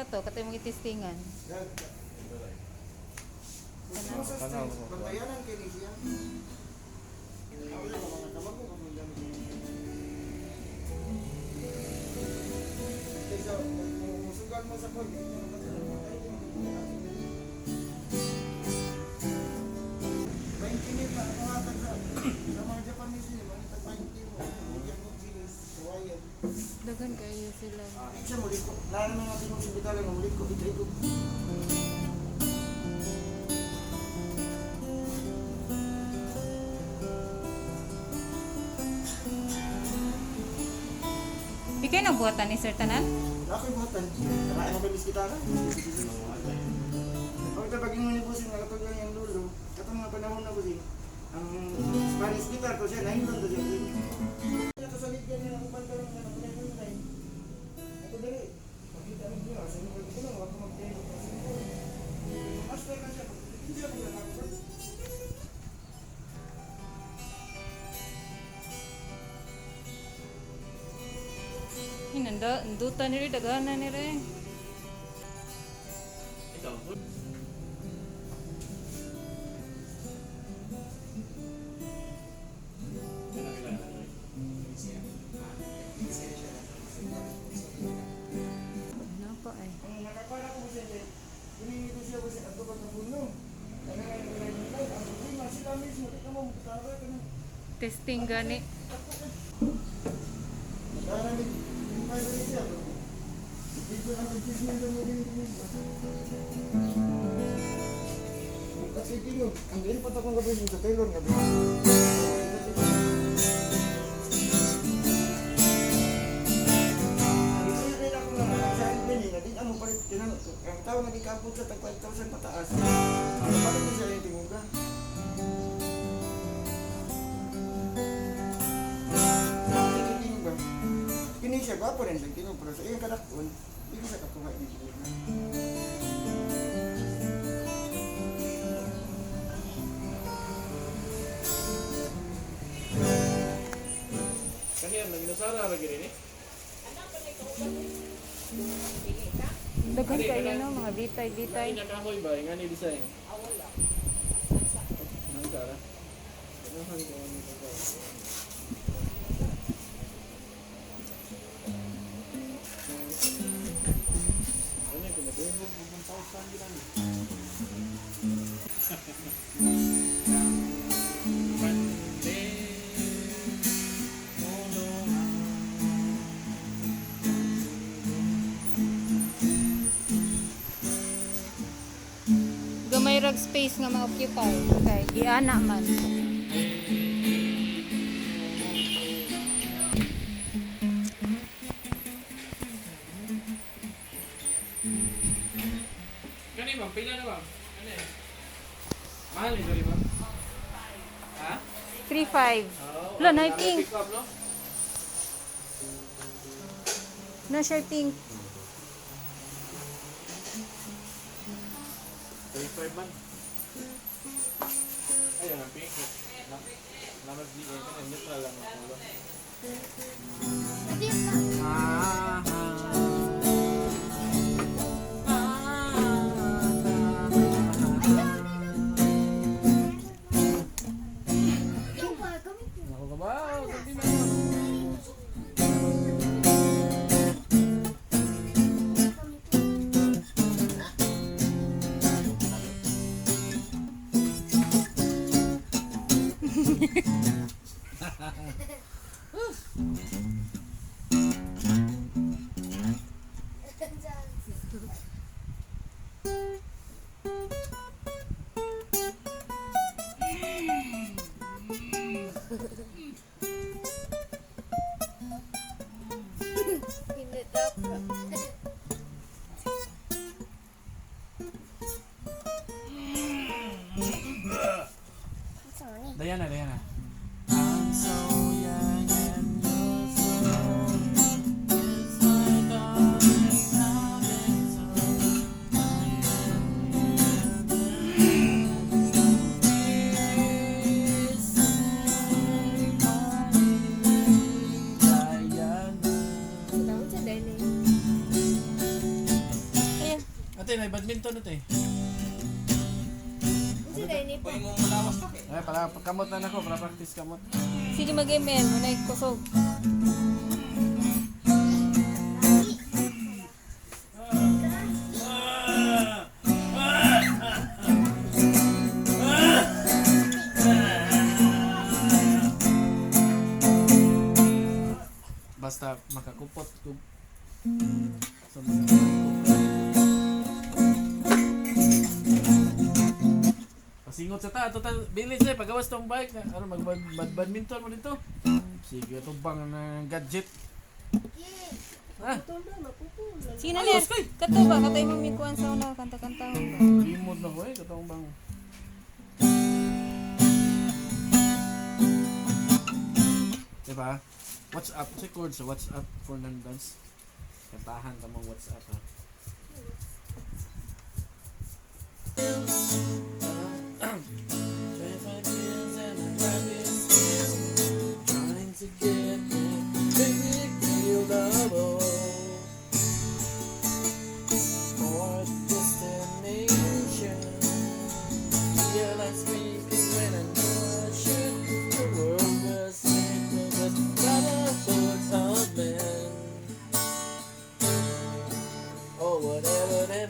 Asa to? Katay mong itistingan. Kung sa strings, bantayanan kay ni siya. Ako lang, mga kamag ko, kung gamit. Kaysa, kung musugal mo sa kod, hindi mo matay, 20 mil na ako hatag sa mga Japanese nila, mga tag 20 mo, bigyan mo jeans, kawayan. Daghan kayo sila. Siya muli ko, lalo na natin yung sibital nga muli ko, bitay ko. Ikay nagbuhatan ni Sir Tanan? Ako'y buhatan, kakain mo kay Miss Gitara. Pag tabagin mo ni Busing, nakatag lang yung lulo, katong mga panahon na Busing, ang Spanish guitar ko siya, nahinggan to siya, Busing. Ito sa ligyan niya, ang upan ka lang nga, napunay. Ito dali, makita rin niya, sa inyo, ito lang, wag mag-tayo. Master na siya, hindi ako na. Hinanda, anduta nila, daghan na nila eh. Ikaw. Ano pa eh. Ang nakakala ko siya, eh, kunin ko siya kasi ato pa kapuno. Kaya nga yung nilay, ang problema sila mismo, di ka mo magkatara ka na. Testing gani. Nagkaroon yung fiber niya siya. Hindi ko na pag-chismin doon mo din. Kasi tingog, ang gilipot akong gabi sa Taylor gabi. Ang tao nga di kaabot sa tag 5,000 pataas. Ang palit mo siya yung tinguga. Tingog ba? Kini siya, gwapo rin siya tingog. Pero sa iyang kadakon, di ko siya kakuha ni tinguga. Kani ang naginusara ra gid ni. Daghan kayo no, mga bitay-bitay. Ay nakahoy ba nga ni design? Ah, wala. Nang sara. Ganahan ko ni ko. Ano yung pinadungog mo 1,000 gilan. Pante Gamay rag space nga ma-occupy. Kay giana man. Kani ma'am, pila na ma'am? Kani. Mahal ni sorry ma'am. Ha? 3.5. Oo. Wala, na pink. Pick up, no? Na siya pink. 35 man. Ayun ang pink. Namas di eh, kani neutral lang ang color. Ako ka ba? Sabi mo. Diana, Diana. I'm so young and you're so it's my darling, I've been so. Diana. Ate, na badminton ate. Sila ni pa. Ay, para kamot na nako, para practice kamot. Sige mag-ML, muna kusog. Basta makakupot kog sa mga Pasingot sa ta, total bilis eh pagawas tong bike na ano mag badminton mo dito. Sige, tubang na gadget. Ah, Sige na ler. Kato ba katay mo mikuan sa una kanta-kanta ba. Limod na ko eh, katong bang. Diba? What's up? Sa chords sa what's up for non-dance. Kantahan ka mong what's up ha. Trying to get me big deal double. For destination. Yeah, I'm speaking when I know I should. The world was made for us by the thoughts of men. Or whatever that